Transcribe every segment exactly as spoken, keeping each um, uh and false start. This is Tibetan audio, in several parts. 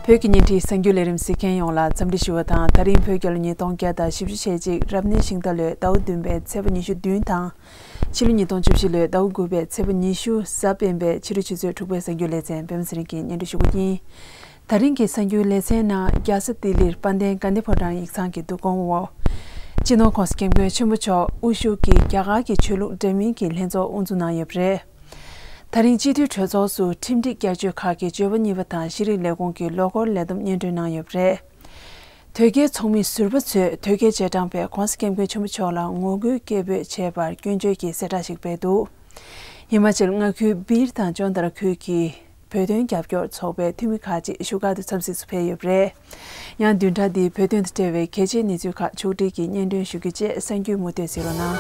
བོད་ཀྱི་བརྙན་འཕྲིན་གསར་འགྱུར་ལས་རིམ་གཟིགས་མཁན་ཡོངས་ལ་འཚམས་འདྲི་ཞུ་བ་དང་། ད་རིང་བོད་རྒྱལ་ལོ་ཉིས་སྟོང་བརྒྱ་དང་བཞི་བཅུ་ཞེ་གཅིག་རབ་གནས་ཤིང་རྟ་ལོའི་ཟླ་བ་བདུན་པའི་ཚེས་པ་ཉི་ཤུ་བདུན་དང་། ཕྱི་ལོ་ཉིས་སྟོང་བཅུ་བཞི་ལོའི་ཟླ་བ་དགུ་པའི་ཚེས་པ་ཉི་ཤུ་གཟའ་སྤེན་པའི་ཕྱི་དྲོ་ཆུ་ཚོད་དྲུག་པའི་གསར་འགྱུར་ལེ་ཚན། པད་མ་ཚེ་རིང་གིས་སྙན་སྒྲོན་ཞུ་གི་ཡིན། ད་རིང་གི་གསར་འགྱུར་ལེ་ཚན་ནང་། རྒྱལ་ས་ལྡི་ལིར་དཔལ་ལྡན་དགའ་ལྡན་ཕོ་བྲང་ཡིག་ཚང་གི་བསྡུ་སྐོང་འོག་སྤྱི་ནོར་༸གོང་ས་༸སྐྱབས་མགོན་ཆེན་པོ་མཆོག་དབུ་བཞུགས་ཀྱིས་རྒྱ་གར་གྱི་ཆོས་ལུགས་འདྲ་མིན་གྱི་ལྷན་ཚོགས་དབུ་འཛུགས་གནང་ཡོད་པ་རེད། ད་རིང་སྤྱི་འཐུས་གྲོས་ཚོགས་སུ་ཁྲིམས་སྒྲིག་བསྐྱར་བཅོས་ཁག་གི་བརྗོད་པ་གཉིས་པ་དང་། ཤེས་རིག་ལས་ཁུངས་ཀྱི་ལོ་འཁོར་ལས་བསྡོམས་སྙན་སྒྲོན་གནང་ཡོད་པ་རེད། དོལ་རྒྱལ་ཚོགས་མི་ཟུར་པ་ཚོས་དོལ་རྒྱལ་རྗེས་འབྲང་པས་༸གོང་ས་༸སྐྱབས་མགོན་ཆེན་པོ་མཆོག་ལ་ངོ་རྒོལ་སྐད་འབོད་བྱས་པར་སྐྱོན་བརྗོད་ཀྱི་གསལ་བསྒྲགས་ཤིག་སྤེལ་འདུག་ཧི་མ་ཅལ་མངའ་ཁུལ་སྦིར་དང་ཅོན་དར་ཁུལ་གྱི་བོད་དོན་རྒྱབ་སྐྱོར་ཚོགས་པའི་འཐུས་མི་ཁག་ཅིག་བཞུགས་སྒར་དུ་འཚམས་གཟིགས་སུ་ཕེབས་ཡོད་པ་རེད། ཡང་བདུན་ཕྲག་འདིའི་བོད་དོན་དང་འབྲེལ་བའི་གལ་ཆེའི་གནས་ཚུལ་ཁག་ཕྱོགས་སྒྲིག་གིས་སྙན་སྒྲོན་ཞུ་རྒྱུ་བཅས། གསར་འགྱུར་མུ་མཐུད་གཟིགས་རོགས་གནང་།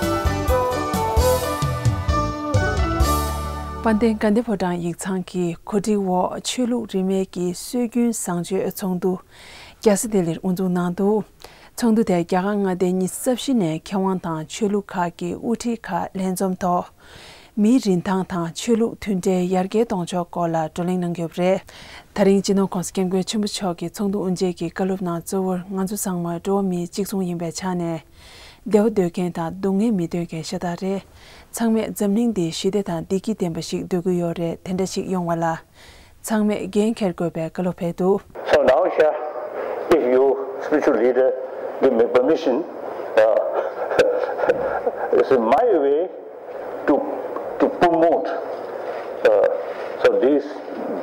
དཔལ་ལྡན་དགའ་ལྡན་ཕོ་བྲང་ཡིག་ཚང་གི་གོ་སྒྲིག་འོག་ཆོས་ལུགས་རིས་མེད་ཀྱི་སྲོལ་རྒྱུན་བཟང་སྤྱོད་ཚོགས་འདུ་རྒྱལ་ས་ལྡི་ལིར་དབུ་འཛུགས་གནང་འདུག་ཚོགས་འདུ་དེར་རྒྱ་གར་མངའ་སྡེ་ཉི་ཤུ་རྩ་བཞི་ནས་མཁས་དབང་དང་ཆོས་ལུགས་ཁག་གི་དབུ་ཁྲིད་ཁག་ལྷན་འཛོམས་ཐོག་མིའི་རིན་ཐང་དང་ཆོས་ལུགས་མཐུན་འབྲེལ་ཡར་རྒྱས་གཏོང་ཕྱོགས་སྐོར་ལ་བགྲོ་གླེང་གནང་གི་ཡོད་པ་རེད། ད་རིང་སྤྱི་ནོར་༸གོང་ས་༸སྐྱབས་མགོན་ཆེན་པོ་མཆོག་གིས་ཚོགས་འདུ་དབུ་འབྱེད་ཀྱི་བཀའ་སློབ་ནང་གཙོ་བོར་ང་ཚོ་ཚང་མ་འགྲོ་བ་མིའི་གཅིག་མཚུངས་ཡིན་པའི་ཆ་ནས། བདེ་བ་འདོད་མཁན་དང་སྡུག་བསྔལ་མི་འདོད་མཁན་ཤ་སྟག་རེད། ཚང་མས་འཛམ་གླིང་འདི་ཞི་བདེ་དང་བདེ་སྐྱིད་ལྡན་པ་ཞིག་འདོད་ཀྱི་ཡོད་རེད། དེ་འདྲ་ཞིག་ཡོང་བ་ལ། ཚང་མས་འགན་འཁྱེར་དགོས་པའི་བཀའ་སློབ་ཕེབས་འདུག So now here, if you, spiritual leader, give me permission, uh, it's my way to, to promote, uh, so this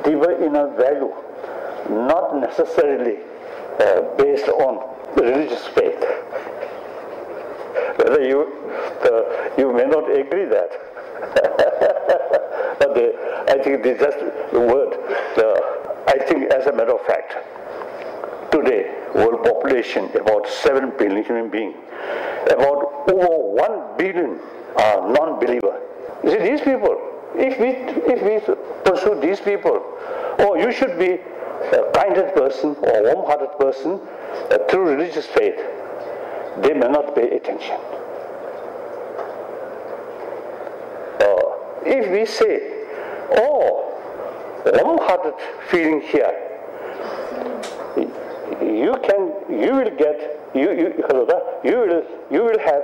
deeper inner value, not necessarily, uh, based on religious faith. Whether you, uh, you may not agree that, but uh, I think this just the word. Uh, I think, as a matter of fact, today, world population about seven billion human beings, about over one billion are non-believer. You see, these people, if we, if we pursue these people, oh, you should be a kindhearted person or warm-hearted person, uh, through religious faith, they may not pay attention. Uh, if we say, oh, warm-hearted feeling here, you can, you will get, you, you, you will, you will have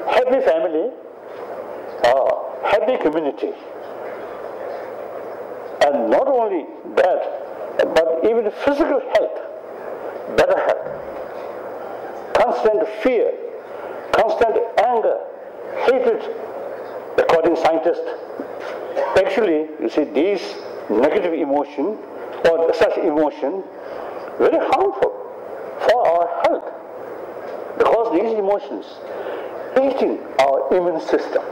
happy family, uh, happy community. And not only that, but even physical health, better health. Constant fear, constant anger, hatred, according to scientists, actually, you see, these negative emotion or such emotion very harmful for our health, because these emotions eating our immune system.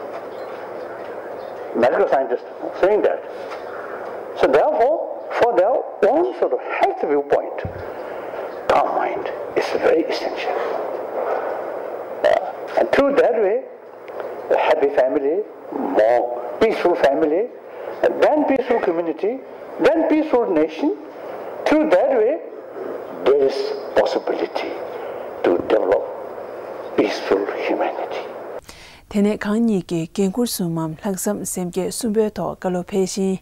Medical scientists saying that. So therefore, for their own sort of health viewpoint, calm mind is very essential. Uh, and through that way, a happy family, more peaceful family, then peaceful community, then peaceful nation. Through that way, there is possibility to develop peaceful humanity. དེ་ནས་གང་ཉིད་ཀྱིས་འགན་འཁུར་གསུམ་མམ་ལྷག་བསམ་སེམས་བསྐྱེད་གསུམ་པོའི་ཐོག་བཀའ་སློབ་ཕེབས་ཤིང་།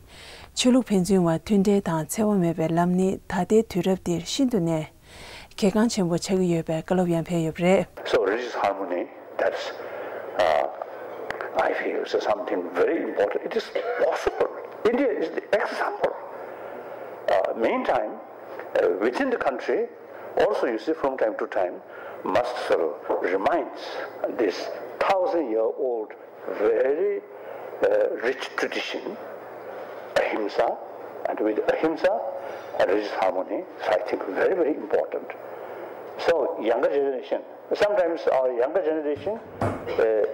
ཆོས་ལུགས་ཕན་ཚུན་བར་མཐུན་འབྲེལ་དང་འཚེ་བ་མེད་པའི་ལམ་ནི་ད་ལྟའི་དུས་རབས་འདིར་ཤིན་ཏུ་ནས་གལ་འགངས་ཆེན་པོ་ཆགས་ཀྱི་ཡོད་པའི་བཀའ་སློབ་ཡང་ཕེབས་ཡོད་པ་རེད། So religious harmony, that's, uh, I feel, is something very important. It is possible. India is the example. Uh, meantime, uh, within the country, also, you see, from time to time, must sort of reminds this thousand-year-old very, uh, rich tradition, ahimsa, and with ahimsa, religious harmony is, I think, very, very important. So, younger generation, sometimes our younger generation, uh,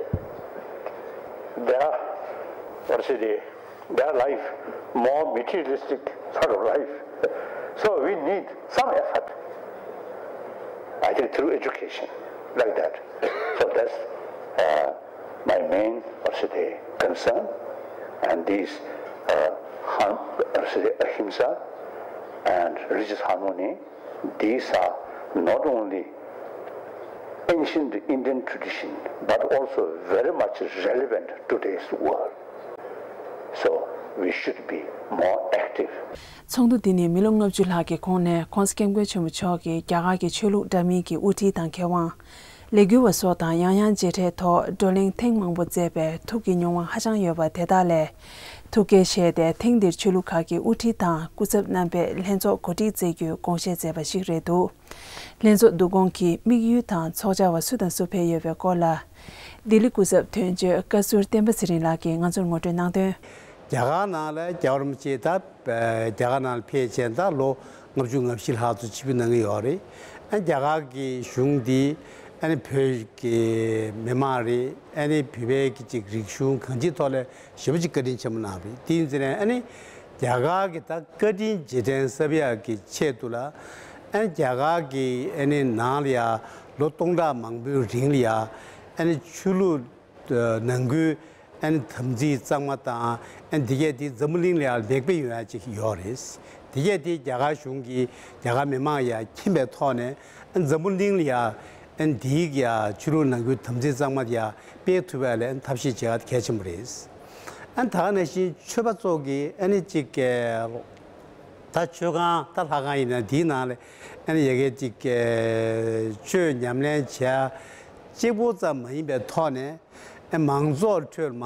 they are, what should I say, their life more materialistic sort of life. So we need some effort, I think, through education, like that. So that's, uh, my main, what should I say, concern. And these, uh, harm, what should I say, ahimsa and religious harmony, these are not only ancient Indian tradition, but also very much relevant to today's world. So, We should be more active. ཚོགས་འདུ་འདི་ནི་མི་ལོ་ལྔ་བཅུ་ལྷག་གི་གོང་ནས་༸གོང་ས་༸སྐྱབས་མགོན་ཆེན་པོ་མཆོག་གིས་རྒྱ་གར་གྱི་ཆོས་ལུགས་འདྲ་མིན་གྱི་དབུ་ཁྲིད་དང་མཁས་དབང་། ལས་འགུལ་བ་སོགས་དང་ཡང་ཡང་མཇལ་འཕྲད་ཐོག་བགྲོ་གླེང་ཐེངས་མང་པོ་མཛད་པས་ཐུགས་ཀྱི་མྱོང་བ་ཧ་ཅང་ཡོད་པ་དེ་དག་ལས། ཐུགས་བསྐྱེད་བཞེས་ཏེ་ཐེངས་འདིར་ཆོས་ལུགས་ཁག་གི་དབུ་ཁྲིད་དང་སྐུ་ཚབ་རྣམ་པས་ལྷན་ཚོགས་གོ་སྒྲིག་མཛད་རྒྱུའི་དགོངས་བཞེས་མཛད་པ་ཞིག་རེད་འདུག་ལྷན་ཚོགས་བསྡུ་སྐོང་གི་དམིགས་ཡུལ་དང་ཚོགས་བཅར་བ་སུ་དང་སུ་ཕེབས་ཡོད་པའི་སྐོར་ལ། ལྡི་ལི་སྐུ་ཚབ་དོན་གཅོད་བཀའ་ཟུར་བསྟན་པ་ཚེ་རིང་ལགས་ཀྱིས་ང་ཚོར་ངོ་སྤྲོད་གནང་དོན། རྒྱ་གར་ནང་ལ་རྒྱལ་བ་རིན་པོ་ཆེ་ད་རྒྱ་གར་ནང་ལ་ཕེབས་བྱས་ད་ལོ་ལྔ་བཅུ་ང་བཞི་ལྷག་ཙམ་ཆིབས་བསྒྱུར་གནང་གི་ཡོད་རེད། ཨ་རྒྱ་གར་གྱི་གཞུང་འདི་ཨ་ནི་བོད་ཀྱི་མི་མང་རེད། ཨ་ནི་བོད་པའི་གི་ཅིག་རིག་གཞུང་གང་ཅིའི་ཐོག་ལ་ཞེ་པོ་ཅིག་བཀའ་དྲིན་ཆེན་པོ་གནང་རེད། དེ་ཡིན་ཟེར་ནས་ཨ་ནི་རྒྱ་གར་གྱི་ད་བཀའ་དྲིན་རྗེས་དྲན་གསབ་ཡག་གི་ཆེད་དུ་ལ་ཨ་ནི་རྒྱ་གར་གྱི་ཨ་ནི་ནང་ལ་ཡ་ལོ་སྟོང་ཕྲག་མང་པོའི་རིང་ལ་ཡ་ཨ་ནི་ཆོས་ལུགས་ནང་ཁུལ་ཨ་ནི་དམ་ཚིག་གཙང་མ་དང་ཨ་ནི་འདི་གས་དེ་འཛམ་བུ་གླིང་ལ་ཡང་ལེགས་སྤེལ་ཡོང་ཡ་ཅིག་ཡོད་རེད། འདི་གས་དེ་རྒྱ་གར་གཞུང་གིས་རྒྱ་གར་མི་མང་ཡ་མཁྱེན་པའི་ཐོག་ནས་ཨ་ནི་འཛམ་བུ་གླིང་ལ་ཡ་ཨ་ནི་འདིའི་ཡ་ཆོས་ལུགས་ནང་ཁུལ་དམ་ཚིག་གཙང་མ་དེ་ཡ་སྤེལ་ཐུབ་ཡ་ལ་ཨ་ནི་ཐབས་ཤེས་བྱེད་ཡ་གལ་ཆེན་པོ་རེད། ཨ་ནི་ད་ག་ནང་བཞིན་ཆོས་པ་ཚོ་གིས་ཨ་ནི་ཅིག་ད་ཆོས་ཁང་ད་ལྷ་ཁང་ཡིན་ན་འདིའི་ནང་ལ་ཨ་ནི་ཡ་གི་ཅིག་ཆོས་ཉམས་ལེན་བྱེད་ཡ་གཅིག་པོ་ཙམ་མ་ཡིན་པའི་ཐོག་ནས། ཨེ་མང་ཚོགས་ཁྲོད་མ་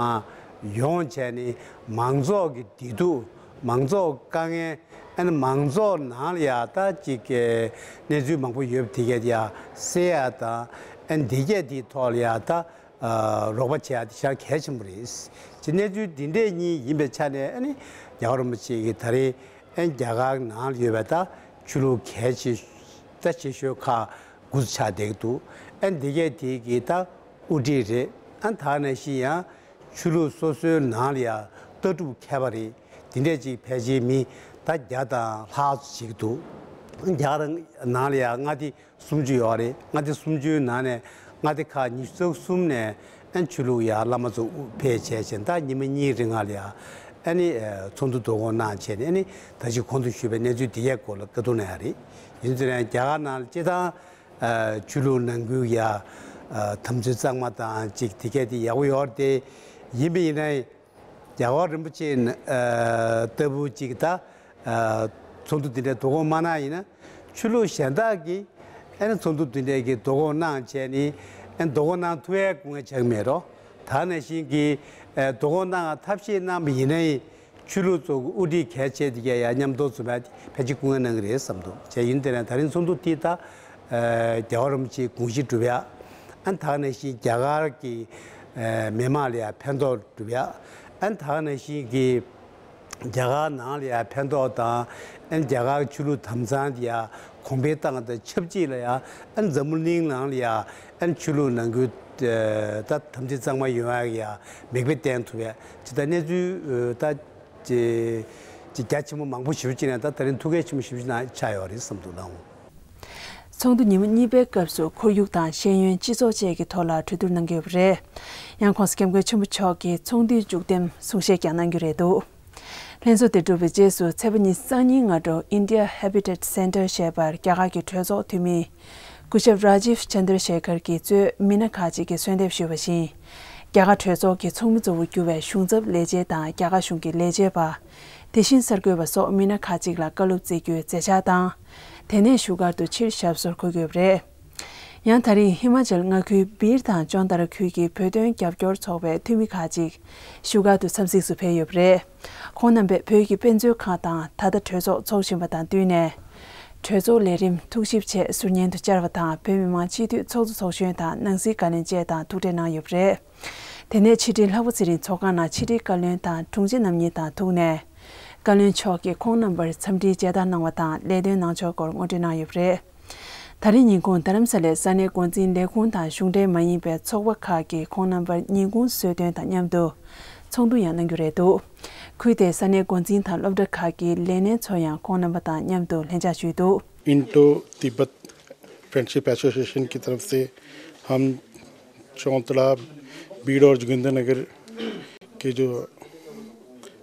ཡོང་བྱས་ནས་མང་ཚོགས་ཀྱི་བདེ་སྡུག་མང་ཚོགས་དཀའ་ངལ་ཨེ་མང་ཚོགས་ནང་ལ་ཡ་ད་ཅིག་གི་གནས་ཚུལ་མང་པོ་ཡོད་པ་དེ་གས་ཡ་སེལ་ཡ་དང་ཨེ་འདི་གས་དེའི་ཐོག་ལ་ཡ་ད་རོགས་པ་བྱེད་ཡ་དེ་ཤར་གལ་ཆེན་པོ་རེད། ཅེས་གནས་ཚུལ་འདི་འདྲས་གཉིས་ཡིན་པའི་ཆ་ནས་ཨེ་ནི་རྒྱལ་བ་རིན་པོ་ཆེ་གིས་ད་རེས་ཨེ་རྒྱ་གར་ནང་ལ་ཡོད་པའི་ད་ཆོས་ལུགས་གལ་ཆེ་ད་ཆེ་ཤོས་ཁག་དགུ་ཆགས་བསྡད་ཀྱི་འདུག་ཨེ་འདི་གས་དེ་གི་ད་དབུ་ཁྲིད་རེད། ཨ་ད་ནང་བཞིན་ཡང་ཆོས་ལུགས་སོ་སོའི་ནང་ལ་ཡང་ལྟ་གྲུབ་ཁྱད་པར་རེད། དེ་འདྲས་ཅིག་ཕལ་ཆེར་མི་ད་བརྒྱ་དང་ལྷག་ཅིག་འདུག་རྒྱ་གར་ནང་ལ་ཡང་མངའ་སྡེ་སུམ་ཅུ་ཡོད་རེད། མངའ་སྡེ་སུམ་ཅུའི་ནང་ནས་མངའ་སྡེ་ཁག་ཉི་ཤུ་རྩ་གསུམ་ནས་ཨ་ཆོས་ལུགས་ཡང་བླ་མ་ཚོ་ཕེབས་བྱས་བྱས་ད་ཉི་མ་གཉིས་རིང་ལ་ཡང་ཨ་ནི་ཚོགས་འདུ་བསྡུ་སྐོང་གནང་བྱས་ནས་ཨ་ནི་ད་ཅི་གོང་དུ་ཞུས་པའི་གནས་ཚུལ་འདི་གའི་སྐོར་ལ་བཀའ་བསྡུར་གནང་ཡ་རེད། ཡིན་ཙང་རྒྱ་གར་ནང་ལ་སྤྱིར་བཏང་ཆོས་ལུགས་ནང་ཁུལ་ཡ་དམ་ཚིག་གཙང་མ་དང་ཅིག་དེ་གས་དེ་ཡག་པོ་ཡོད་རེད་དེ། ཡིན་པ་ཡིན་ན་རྒྱལ་བ་རིན་པོ་ཆེ་ལྟ་བུ་ཅིག་ད་ཚོགས་འདུ་དེ་འདྲའི་བསྡུ་སྐོང་མ་གནང་ཡིན་ན་ཆོས་ལུགས་གཞན་དག་གིས་ཨ་ནི་ཚོགས་འདུ་དེ་འདྲའི་གི་བསྡུ་སྐོང་གནང་བྱས་ནས་ཨ་ནི་བསྡུ་སྐོང་གནང་ཐུབ་ཡའི་སྐུ་ངལ་ཆགས་ཀྱི་མེད་རོ། ད་ནང་བཞིན་གྱི་བསྡུ་སྐོང་གནང་ཐབས་ཤེས་གནང་བ་ཡིན་ན་ཡིན། ཆོས་ལུགས་ཚོ་གི་དབུ་ཁྲིད་གལ་ཆེ་དེ་གས་ཡ་མཉམ་དུ་བཟོ་བ་ཕལ་ཆེར་སྐུ་ངལ་གནང་གི་རེད་བསམ་འདུག་བྱས་ཡིན་དེ་ནས་ད་རིང་ཚོགས་འདུ་དེ་ད་རྒྱལ་བ་རིན་པོ་ཆེའི་དགོངས་གཞི་སྒྲུབ་ཡ། ཨ་ད་ནང་བཞིན་རྒྱ་གར་གྱི་མི་མང་ལ་ཡ་ཕན་ཐོགས་སྒྲུབ་ཡ། ཨ་ད་ནང་བཞིན་གྱི་རྒྱ་གར་ནང་ལ་ཡ་ཕན་ཐོགས་དང་ཨ་རྒྱ་གར་ཆོས་ལུགས་དམ་གཙང་དེ་ཡ་གོང་འཕེལ་བཏང་དང་ཆབས་ཅིག་ལ་ཡ་ཨ་འཛམ་བུ་གླིང་ནང་ལ་ཡ་ཨ་ཆོས་ལུགས་ནང་ཁུལ་ད་དམ་ཚིག་གཙང་མ་ཡོང་ཡ་ཡ་མིག་དཔེ་བསྟན་ཐུབ་ཡ་ཅི་ད་གནས་ཚུལ་ད་ཅི་ཅི་རྒྱ་ཆེན་པོ་མང་པོ་ཞེ་པོ་ཅིག་ནས་ད་ད་རིང་ཐུགས་འགན་ཆེན་པོ་ཞེ་པོ་ཅིག་ནང་ཆགས་ཡོད་རེད་བསམ་འདུག་ལགས། ཚོགས་འདུ་ཉི་མ་གཉིས་པའི་སྐབས་སུ་ཁོར་ཡུག་དང་ཤེས་ཡོན་སྤྱི་ཚོགས་བཅས་ཀྱི་ཐོག་ལ་གྲོས་བསྡུར་གནང་གི་ཡོད་པ་རེད། ཡང་༸གོང་ས་༸སྐྱབས་མགོན་ཆེན་པོ་མཆོག་གིས་ཚོགས་འདུའི་མཇུག་དེམ་གསུང་བཤད་ཀྱང་གནང་རྒྱུ་རེད་འདུག་ལྷན་ཚོགས་དེ་གྲུབ་པའི་རྗེས་སུ་ཚེས་པ་ཉི་ཤུ་རྩ་གཉིས་སྔ་དྲོ་India Habitat Center ཞེས་པར་རྒྱ་གར་གྱི་གྲོས་ཚོགས་འཐུས་མི་སྐུ་ཞབས་Rajiv Chandrasekhar གྱིས་གཙོས་མི་སྣ་ཁག་ཅིག་གིས་གསོལ་འདེབས་ཞུས་པ་བཞིན། རྒྱ་གར་གྲོས་ཚོགས་ཀྱི་ཚོགས་མི་གཙོ་བོར་གྱུར་བའི་གཞུང་ཚབ་ལས་བྱེད་དང་རྒྱ་གར་གཞུང་གི་ལས་བྱེད་པ། དེ་བཞིན་གསར་འགོད་པ་སོགས་མི་སྣ་ཁག་ཅིག་ལ་བཀའ་སློབ་སྩལ་རྒྱུའི་མཛད་འཆར་དང་། དེ་ནས་བཞུགས་སྒར་དུ་ཕྱིར་ཞབས་སོར་འཁོད་ཡོད་པ་རེད། ཡང་ད་རིང་ཧི་མ་ཅལ་མངའ་ཁུལ་སྦིར་དང་ཅོན་ཏ་ར་ཁུལ་གྱི་བོད་དོན་རྒྱབ་སྐྱོར་ཚོགས་པའི་འཐུས་མི་ཁག་ཅིག་བཞུགས་སྒར་དུ་འཚམས་གཟིགས་སུ་ཕེབས་ཡོད་པ་རེད། ཁོང་རྣམ་པས་བོད་ཀྱི་དཔེ་མཛོད་ཁང་དང་ད་ལྟ་གྲོས་ཚོགས་འཚོགས་བཞིན་པ་དང་བསྟུན་ནས། གྲོས་ཚོགས་ལས་རིམ་ཐུགས་ཞིབ་ཆེད་ཟུར་ཉན་དུ་བཅར་བ་དང་བོད་མི་མང་སྤྱི་འཐུས་ཚོགས་གཙོ་ཚོགས་གཞོན་དང་ནང་སྲིད་བཀའ་བློན་བཅས་དང་ཐུག་འཕྲད་གནང་ཡོད་པ་རེད། དེ་ནས་ཕྱི་དྲིལ་ལྷག་པ་ཚེ་རིང་ཚོགས་ཁང་ནང་ཕྱི་དྲིལ་བཀའ་བློན་དང་དྲུང་ཆེ་རྣམ་གཉིས་དང་ཐུག་ནས། བཀའ་བློན་མཆོག་གིས་ཁོང་རྣམ་པར་འཚམས་འདྲིའི་མཇལ་དར་གནང་བ་དང་ལས་དོན་གནང་ཕྱོགས་སྐོར་ངོ་སྤྲོད་གནང་ཡོད་པ་རེད། ད་རིང་ཉིན་གུང་རྡ་རམ་ས་ལའི་ས་གནས་འགོ་འཛིན་ལས་ཁུངས་དང་གཞུང་འབྲེལ་མ་ཡིན་པའི་ཚོགས་པ་ཁག་གིས་ཁོང་རྣམ་པར་ཉིན་གུང་གསོལ་སྟོན་དང་མཉམ་དུ་ཚོགས་འདུ་ཡང་གནང་རྒྱུ་རེད་འདུག་ཁུལ་དེའི་ས་གནས་འགོ་འཛིན་དང་སློབ་གྲྭ་ཁག་གི་ལས་སྣེ་ཚོ་ཡང་ཁོང་རྣམ་པ་དང་མཉམ་དུ་ལྷན་བཅར་ཞུས་འདུག Indo Tibet Friendship Association की तरफ से हम चौंतला, बीड़ और जोगिंदर नगर के जो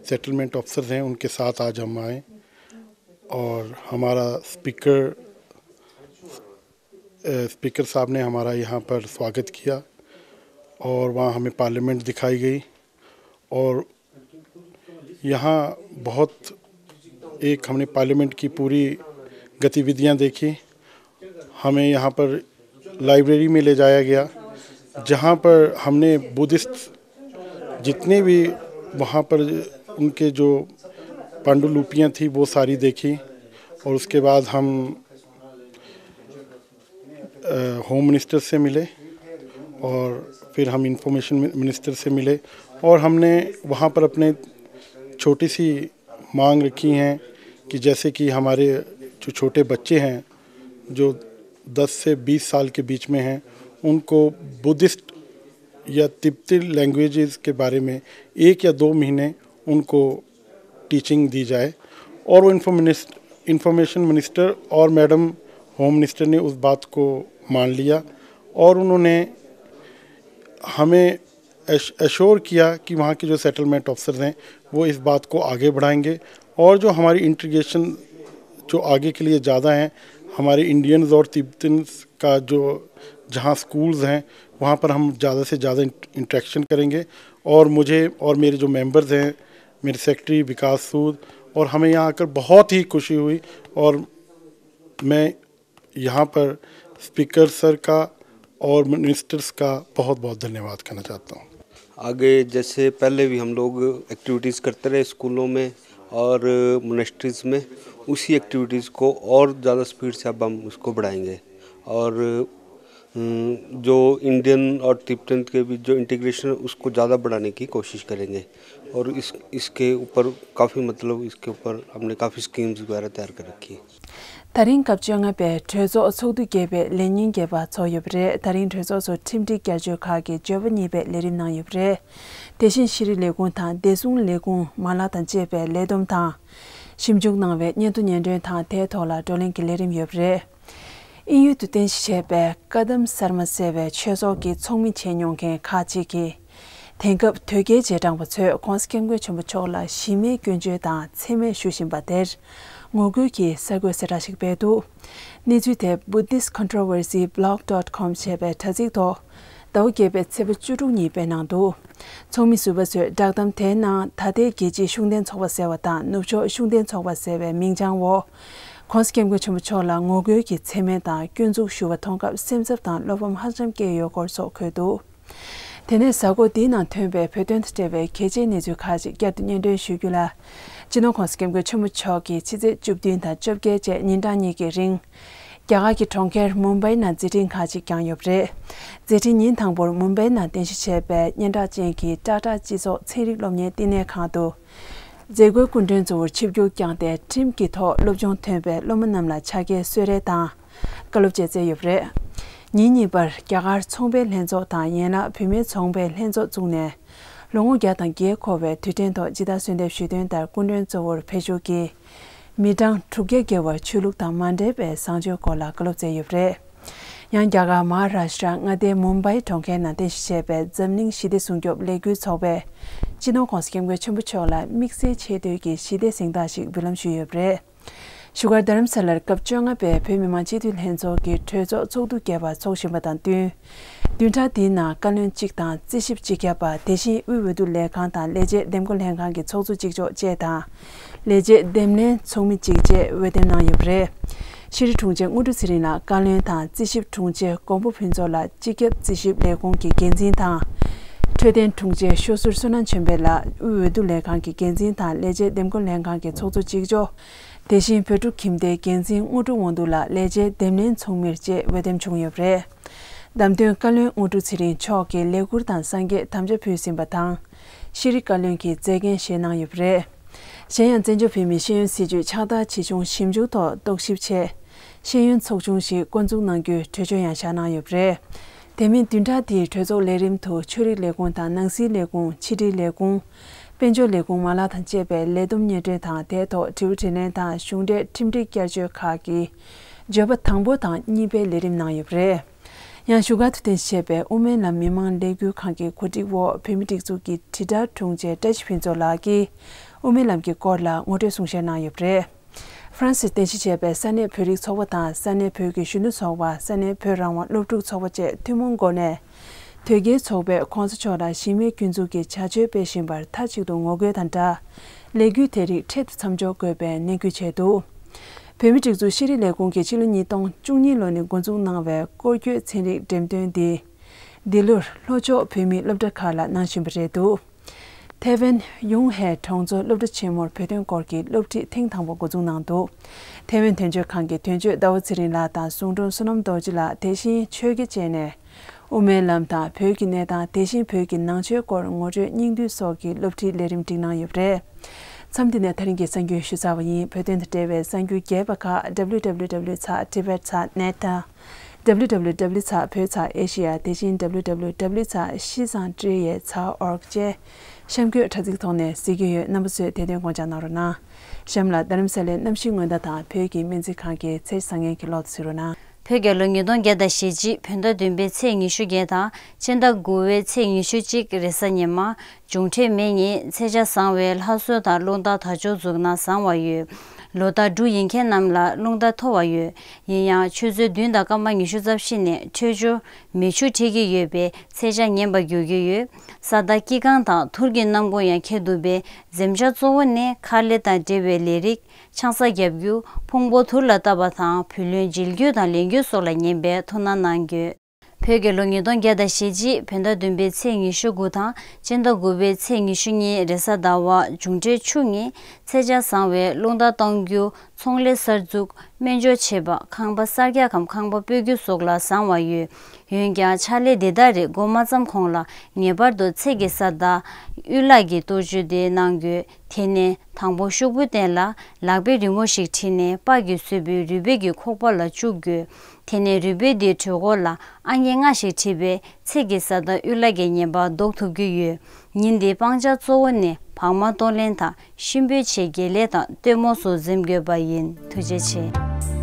settlement officers हैं, उनके साथ आज हम आए और हमारा स्पीकर, अ, स्पीकर साहब ने हमारा यहाँ पर स्वागत किया और वहाँ हमें पार्लियामेंट दिखाई गई और यहाँ बहुत एक हमने पार्लियामेंट की पूरी गतिविधियां देखी। हमें यहाँ पर लाइब्रेरी में ले जाया गया, जहाँ पर हमने बुद्धिस्ट जितने भी वहाँ पर उनके जो पांडुलिपियाँ थी, वो सारी देखी। और उसके बाद हम होम मिनिस्टर से मिले और फिर हम इंफॉर्मेशन मिनिस्टर से मिले और हमने वहाँ पर अपने छोटी सी मांग रखी हैं कि जैसे कि हमारे जो छोटे बच्चे हैं, जो दस से बीस साल के बीच में हैं, उनको बुद्धिस्ट या तिब्बती लैंग्वेजेस के बारे में एक या दो महीने उनको टीचिंग दी जाए। और वो इंफॉर्मेशन मिनिस्टर और मैडम होम मिनिस्टर ने उस बात को मान लिया और उन्होंने हमें एश्योर किया कि वहाँ के जो सेटलमेंट ऑफिसर्स हैं, वो इस बात को आगे बढ़ाएंगे और जो हमारी इंटीग्रेशन जो आगे के लिए ज़्यादा हैं, हमारे इंडियंस और तिब्बतन्स का जो जहाँ स्कूल्स हैं, वहाँ पर हम ज़्यादा से ज़्यादा इंटरेक्शन करेंगे। और मुझे और मेरे जो मेंबर्स हैं, मेरे सेक्रेटरी विकास सूद, और हमें यहाँ आकर बहुत ही खुशी हुई। और मैं यहाँ पर स्पीकर सर का और मिनिस्टर्स का बहुत बहुत धन्यवाद कहना चाहता हूँ। आगे जैसे पहले भी हम लोग एक्टिविटीज़ करते रहे स्कूलों में और मोनेस्ट्रीज में, उसी एक्टिविटीज़ को और ज़्यादा स्पीड से अब हम उसको बढ़ाएंगे और हम्म, जो इंडियन और तिब्बतन के बीच जो इंटीग्रेशन है, उसको ज़्यादा बढ़ाने की कोशिश करेंगे। और इस इसके ऊपर काफ़ी, मतलब, इसके ऊपर हमने काफ़ी स्कीम्स वगैरह तैयार कर रखी है। ད་རིང་སྐབས་བཅོ་ལྔ་པའི་གྲོས་ཚོགས་ཚོགས་འདུ་བརྒྱད་པའི་ལས་ཉིན་བརྒྱད་པ་ཚོགས་ཡོད་པ་རེད། ད་རིང་གྲོས་ཚོགས་སུ་ཁྲིམས་སྒྲིག་བསྐྱར་བཅོས་ཁག་གི་བརྗོད་པ་གཉིས་པའི་ལས་རིམ་གནང་ཡོད་པ་རེད། དེ་བཞིན་ཤེས་རིག་ལས་ཁུངས་དང་བདེ་སྲུང་ལས་ཁུངས་མ་ལག་དང་བཅས་པའི་ལས་བསྡོམས་དང་། ཞིབ་འཇུག་གནང་བའི་སྙན་ཐོ་སྙན་སྒྲོན་དང་དེའི་ཐོག་ལ་བགྲོ་གླེང་གི་ལས་རིམ་ཡོད་པ་རེད། དབྱིན་ཡུལ་དུ་རྟེན་གཞི་བྱས་པའི་ཀ་དམ་སར་མ་ཟེར་བའི་ཆོས་ཚོགས་ཀྱི་ཚོགས་མི་བྱས་མྱོང་མཁན་ཁག་ཅིག་གིས། དེང་སྐབས་དོལ་རྒྱལ་རྗེས་འབྲང་པ་ཚོས་༸གོང་ས་༸སྐྱབས་མགོན་ཆེན་པོ་མཆོག་ལ་གཞི་མེད་སྐྱོན་བརྗོད་དང་མཚན་སྨད་ཞུ་བཞིན་པ་དེར་ངོ་རྒོལ་གྱི་གསར་འགོད་གསལ་བསྒྲགས་ཤིག་སྤེལ་འདུག་གནས་ཚུལ་དེ་Buddhist Controversy Blog dot com ཞེས་པའི་དྲ་ཚིགས་ཐོག་ཟླ་བ་བརྒྱད་པའི་ཚེས་པ་བཅུ་དྲུག་ཉིན་སྤེལ་གནང་འདུག་ཚོགས་མི་ཟུར་པ་ཚོས་བསྒྲགས་གཏམ་དེའི་ནང་ད་ལྟའི་རྒྱལ་སྤྱིའི་ཤུགས་ལྡན་ཚོགས་པ་ཟེར་བ་དང་ནུབ་ཕྱོགས་ཤུགས་ལྡན་ཚོགས་པ་ཟེར་བའི་མིང་བྱང་འོག་༸གོང་ས་༸སྐྱབས་མགོན་ཆེན་པོ་མཆོག་ལ་ངོ་རྒོལ་གྱི་མཚན་སྨད་དང་སྐྱོན་འཛུགས་ཞུ་བ་མཐོང་སྐབས་སེམས་འཚབ་དང་བློ་ཕམ་ཧ་ཅང་སྐྱེས་ཡོད་སྐོར་སོགས་འཁོད་འདུག་དེ་ནས་གཟའ་འཁོར་འདིའི་ནང་ཐོན་པའི་བོད་དོན་དང་འབྲེལ་བའི་གལ་ཆེའི་གནས་ཚུལ་ཁག་ཅིག་བསྐྱར་དུ་སྙན་སྒྲོན་ཞུ་རྒྱུ་ལ། སྤྱི་ནོར་༸གོང་ས་༸སྐྱབས་མགོན་ཆེན་པོ་མཆོག་གིས་ཕྱི་ཚེས་བཅུ་བདུན་དང་བཅོ་བརྒྱད་བཅས་ཉིན་གྲངས་གཉིས་ཀྱི་རིང་། རྒྱ་གར་གྱི་གྲོང་ཁྱེར་མུམ་བྷའི་ནང་མཛད་འཕྲིན་ཁག་ཅིག་བསྐྱངས་ཡོད་པ་རེད། མཛད་འཕྲིན་ཉིན་དང་པོར་མུམ་བྷའི་ནང་རྟེན་གཞི་བྱས་པའི་སྙན་གྲགས་ཅན་གྱི་ཊ་ཊ་སྤྱི་ཚོགས་ཚན་རིག་སློབ་གཉེར་བསྟི་གནས་ཁང་དུ། མཛད་སྒོའི་སྐུ་མགྲོན་གཙོ་བོར་ཆིབས་བསྒྱུར་བསྐྱངས་ཏེ་ཁྲིམས་ཀྱི་ཐོག་སློབ་སྦྱོང་ཐོན་པའི་སློབ་མ་རྣམས་ལ་ཕྱག་འཁྱེར་གསོལ་རས་དང་། བཀའ་སློབ་བཅས་སྩལ་ཡོད་པ་རེད། ཉིན་གཉིས་པར་རྒྱ་གར་ཚོང་པའི་ལྷན་ཚོགས་དང་ཡན་ལག་བུད་མེད་ཚོང་པའི་ལྷན་ཚོགས་བཙུགས་ནས། ལོ་ངོ་བརྒྱ་དང་བརྒྱད་འཁོར་བའི་དུས་དྲན་ཐོག་ཇི་ལྟར་གསོལ་འདེབས་ཞུས་དོན་ལྟར་སྐུ་མགྲོན་གཙོ་བོར་བོད་ཕྱོགས་ཀྱི་མི་གྲངས་དྲུག་བརྒྱ་བརྒལ་བར་ཆོས་ལུགས་དང་མ་འབྲེལ་བའི་བཟང་སྤྱོད་སྐོར་ལ་བཀའ་སློབ་སྩལ་ཡོད་པ་རེད། ཡང་རྒྱ་གར་མ་ཧཱ་རཱ་ཤྲ་མངའ་སྡེའི་མུམ་བྷའི་གྲོང་ཁྱེར་ནང་རྟེན་གཞི་བྱས་པའི་འཛམ་གླིང་ཞི་བདེ་སྲུང་སྐྱོབ་ལས་འགུལ་ཚོགས་པས་སྤྱི་ནོར་༸གོང་ས་༸སྐྱབས་མགོན་ཆེན་པོ་མཆོག་ལ་དམིགས་བསལ་ཆེ་བསྟོད་ཀྱི་ཞི་བདེ་གཟེངས་རྟགས་ཤིག་འབུལ་ལམ་ཞུས་ཡོད་པ་རེད། བཞུགས་སྒར་རྡ་རམ་ས་ལར་སྐབས་བཅོ་ལྔ་པའི་བོད་མི་མང་སྤྱི་འཐུས་ལྷན་ཚོགས་ཀྱི་གྲོས་ཚོགས་ཚོགས་འདུ་བརྒྱད་པ་འཚོགས་བཞིན་པ་དང་བསྟུན། བདུན་ཕྲག་འདིའི་ནང་བཀའ་བློན་གཅིག་དང་རྩིས་ཞིབ་སྤྱི་ཁྱབ་པ། དེ་བཞིན་དབུས་འོས་བསྡུ་ལས་ཁང་དང་ལས་བྱེད་འདེམས་བསྐོ་ལྷན་ཁང་གི་ཚོགས་གཙོ་གཅིག་ལྕོགས་བཅས་དང་། ལས་བྱེད་འདེམས་ལྷན་ཚོགས་མི་གཅིག་བཅས་འོས་འདེམས་གནང་ཡོད་པ་རེད། ཤེས་རིག་དྲུང་ཆེ་དངོས་གྲུབ་ཚེ་རིང་ལགས་བཀའ་བློན་དང་རྩིས་ཞིབ་དྲུང་ཆེ་མགོན་པོ་ཕུན་ཚོགས་ལགས་སྤྱི་ཁྱབ་རྩིས་ཞིབ་ལས་ཁུངས་ཀྱི་འགན་འཛིན་དང་། འཕྲོད་བསྟེན་དྲུང་ཆེ་ཤོ་ཟུར་བསོད་ནམས་ཆོས་འཕེལ་ལགས་དབུས་འོས་བསྡུ་ལས་ཁང་གི་འགན་འཛིན་དང་ལས་བྱེད་འདེམས་བསྐོ་ལྷན་ཁང་གི་ཚོགས་གཙོ་གཅིག་ལྕོགས། དེ་བཞིན་བོད་ཕྲུག་ཁྱིམ་སྡེའི་འགན་འཛིན་དངོས་གྲུབ་དབང་འདུས་ལགས་ལས་བྱེད་འདེམས་ལྷན་ཚོགས་མིར་བཅས་འོས་འདེམས་བྱུང་ཡོད་པ་རེད། བདམས་ཐོན་བཀའ་བློན་དངོས་གྲུབ་ཚེ་རིང་མཆོག་གིས་ལས་ཁུར་དང་སངས་རྒྱས་དམ་བཅའ་ཕུལ་ཟིན་པ་དང་། ཤེས་རིག་བཀའ་བློན་གྱི་མཛད་འགན་བཞེས་གནང་ཡོད་པ་རེད། གཞན་ཡང་བཙན་བྱོལ་བོད་མིའི་ཤེས་ཡོན་སྲིད་བྱུས་ཕྱག་བསྟར་ཇི་བྱུང་ཞིབ་འཇུག་ཐོག་རྟོག་ཞིབ་ཆེད། ཤེས་ཡོན་ཚོགས་ཆུང་ཞིག་བསྐོ་འཛུགས་གནང་རྒྱུའི་གྲོས་ཆོད་ཡང་བཞག་གནང་ཡོད་པ་རེད། དེ་མིན་བདུན་ཕྲག་འདིའི་གྲོས་ཚོགས་ལས་རིམ་དུ་ཆོས་རིག་ལས་ཁུངས་དང་ནང་སྲིད་ལས་ཁུངས། ཕྱི་དྲིལ་ལས་ཁུངས། དཔལ་འབྱོར་ལས་ཁུངས་མ་ལག་དང་བཅས་པའི་ལས་བསྡོམས་སྙན་སྒྲོན་དང་དེའི་ཐོག་དྲི་བ་དྲིས་ལན་དང་གཞུང་འབྲེལ་ཁྲིམས་སྒྲིག་བསྐྱར་བཅོས་ཁག་གི་བརྗོད་པ་དང་པོ་དང་གཉིས་པའི་ལས་རིམ་གནང་ཡོད་པ་རེད། ཡང་བཞུགས་སྒར་དུ་རྟེན་གཞི་བྱས་པའི་དབུ་མའི་ལམ་མི་མང་ལས་འགུལ་ཁང་གི་གོ་སྒྲིག་འོག་བོད་མིའི་སྒྲིག་འཛུགས་ཀྱི་དྲིལ་བསྒྲགས་དྲུང་ཆེ་བཀྲ་ཤིས་ཕུན་ཚོགས་ལགས་ཀྱིས་དབུ་མའི་ལམ་གྱི་སྐོར་ལ་ངོ་སྤྲོད་གསུང་བཤད་གནང་ཡོད་པ་རེད། ཧྥ་རན་སིར་རྟེན་གཞི་བྱས་པའི་ས་གནས་བོད་རིགས་ཚོགས་པ་དང་ས་གནས་བོད་ཀྱི་གཞོན་ནུ་ཚོགས་པ། ས་གནས་བོད་རང་དབང་སློབ་ཕྲུག་ཚོགས་པ་བཅས་ཐུན་མོང་སྒོ་ནས་དོལ་རྒྱལ་ཚོགས་པས་༸གོང་ས་མཆོག་ལ་གཞི་མེད་སྐྱོན་འཛུགས་ཀྱི་བྱ་སྤྱོད་སྤེལ་བཞིན་པར་མཐའ་གཅིག་ཏུ་ངོ་རྒོལ་དང་སྦྲགས། ལས་འགུལ་དེ་རིགས་འཕྲལ་དུ་མཚམས་འཇོག་དགོས་པའི་ནན་སྐུལ་བྱས་འདུག། བོད་མིའི་སྒྲིག་འཛུགས་ཤེས་རིག་ལས་ཁུངས་ཀྱིས་ཕྱི་ལོ་ཉིས་སྟོང་བཅུ་གཉིས་ལོ་ནས་འགོ་འཛུགས་གནང་བའི་སྐོར་སྐྱོད་ཚན་རིག་འགྲེམས་སྟོན་འདི། འདི་ལོར་ལྷོ་ཕྱོགས་བོད་མིའི་སློབ་གྲྭ་ཁག་ལ་གནང་བཞིན་པ་རེད་འདུག། ཐེ་ཝན་ཡུང་ཧེ་གྲོང་ཚོ་སློབ་གྲྭ་ཆེན་མོར་བོད་དོན་སྐོར་གྱི་སློབ་ཁྲིད་ཐེངས་དང་པོ་འགོ་འཛུགས་གནང་འདུག། ཐེ་ཝན་དོན་གཅོད་ཁང་གི་དོན་གཅོད་ཟླ་བ་ཚེ་རིང་ལགས་དང་ཟུང་དྲུང་བསོད་ནམས་རྡོ་རྗེ་ལགས། དེ་བཞིན་ཆོས་དགེ་བཅས་ནས་དབུ་མའི་ལམ་དང་བོད་ཀྱི་གནས་སྟངས། དེ་བཞིན་བོད་ཀྱི་ནང་ཆོས་སྐོར་ངོ་སྤྲོད་སྙིང་བསྡུས་སོགས་ཀྱི་སློབ་ཁྲིད་ལས་རིམ་བསྒྲིགས་གནང་ཡོད་པ་རེད། མཚམས་འདི་ནས་ད་རིང་གི་གསར་འགྱུར་ཞུ་ཚར་བ་ཡིན། བོད་དོན་དང་འབྲེལ་བའི་གསར་འགྱུར་རྒྱས་པ་ཁག W W W ཚགས་Tibet ཚགས་net དང་། W W W ཚགས་བོད་ཚགས་Asia། དེ་བཞིན་W W W ཚགས་ཤིས་ཙང་ཀྲི་ཡེ་ཚགས་org བཅས་གཤམ་འཁོད་དྲ་ཚིགས་ཐོག་ནས་གཟིགས་ཀྱི་ཡོད། རྣམ་པ་ཚོས་དེ་དོན་དགོངས་འཇགས་གནང་རོགས་གནང་། གཤམ་ལ་རྡ་རམ་ས་ལའི་གནམ་གཤིས་སྔོན་བརྡ་དང་བོད་ཀྱི་སྨན་རྩིས་ཁང་གི་ཚེས་བཟང་ངན་གྱི་ལོག་ཏུ་གཟིགས་རོགས་གནང་། བོད་རྒྱལ་ལོ་ཉིས་སྟོང་བརྒྱ་དང་ཞེ་གཅིག་བོད་ཟླ་བདུན་པའི་ཚེས་ཉི་ཤུ་བརྒྱད་དང་སྤྱི་ཟླ་དགུ་པའི་ཚེས་ཉི་ཤུ་གཅིག་རེས་གཟའ་ཉི་མ། འབྱུང་འཕྲོད་མེ་ཉིན་ཚེས་ཆ་བཟང་བའི་ལྷ་གསོལ་དང་རླུང་རྟ་དར་ལྕོག་འཛུགས་ན་བཟང་བ་ཡོད། ལོ་རྟགས་འབྲུ་ཡིན་མཁན་རྣམས་ལ་རླུང་རྟ་མཐོ་བ་ཡོད། ཡིན་ཡང་ཆུ་ཚོད་བདུན་དང་སྐར་མ་ཉི་ཤུ་རྩ་བཞི་ནས་འཕྲོད་སྦྱོར་མེ་ཆུ་འཁྲིགས་ཀྱི་ཡོད་པས་ཚེས་ཆ་ངན་པ་འགྱུར་གྱི་ཡོད། ས་མཐའ་དཀྱིལ་ཁང་དང་ཐུར་གྱི་གནམ་སྒོ་ཡང་འཁེལ་འདུག་པས་འཛེམ་བྱ་གཙོ་བོ་ནི་མཁར་ལས་དང་འབྲེལ་བའི་ལས་རིགས། ཆང་ས་བརྒྱབ་རྒྱུ། ཕུང་པོ་དུར་ལ་བཏབ་པ་དང་བུ་ལོན་འཇལ་རྒྱུ་དང་ལེན་རྒྱུ་སོགས་ལ་ཉན་པའི་ཐུགས་སྣང་གནང་རྒྱུ། བོད་རྒྱལ་ལོ་ཉིས་སྟོང་བརྒྱ་དང་ཞེ་གཅིག་བོད་ཟླ་བདུན་པའི་ཚེས་ཉི་ཤུ་དགུ་དང་སྤྱི་ཟླ་དགུ་པའི་ཚེས་ཉི་ཤུ་གཉིས་རེས་གཟའ་ཟླ་བ། འབྱུང་འཕྲོད་ཆུ་ཉིན་ཚེས་ཆ་བཟང་བས་རླུང་རྟ་གཏོང་རྒྱུ། ཚོང་ལས་གསར་འཛུགས། སྨན་སྦྱོར་བྱེད་པ། ཁང་པ་གསར་རྒྱག་གམ་ཁང་པ་སྤོ་རྒྱུ་སོགས་ལ་བཟང་བ་ཡོད། འོན་ཀྱང་ཕྱག་ལས་འདི་དག་རིགས་འགོ་མ་བརྩམས་གོང་ལ་ངེས་པར་དུ་ཚེས་ཀྱི་ས་བདག་གཡུ་ལྷ་གི་གཏོར་མཆོད་དེ་གནང་དགོས། དེ་ནས་དང་པོ་ཤོག་བུའི་སྟེང་ལ་ལག་པས་རི་མོ་ཞིག་བྲིས་ནས་པགས་ཀྱིས་བཟོས་པའི་རུས་སྦལ་གྱི་ཁོག་པ་ལ་བཅུག་དགོས། དེ་ནས་རུས་སྦལ་དེའི་གྲོད་ཁོག་ལ་ཨང་ཀི་ལྔ་ཞིག་བྲིས་པས་ཚེས་ཀྱི་ས་བདག་གཡུ་ལྷ་གི་ཉེན་པ་ཟློག་ཐུབ་ཀྱི་ཡོད། ཉིན་འདིའི་སྤང་བྱ་གཙོ་བོ་ནི་བག་མ་གཏོར་ལེན་དང་གཤིན་པོའི་ཆེད་དགེ་ལས་དང་སྟོན་མོ་སོགས་འཛེམ་དགོས་པ་ཡིན། ཐུགས་རྗེ་ཆེ།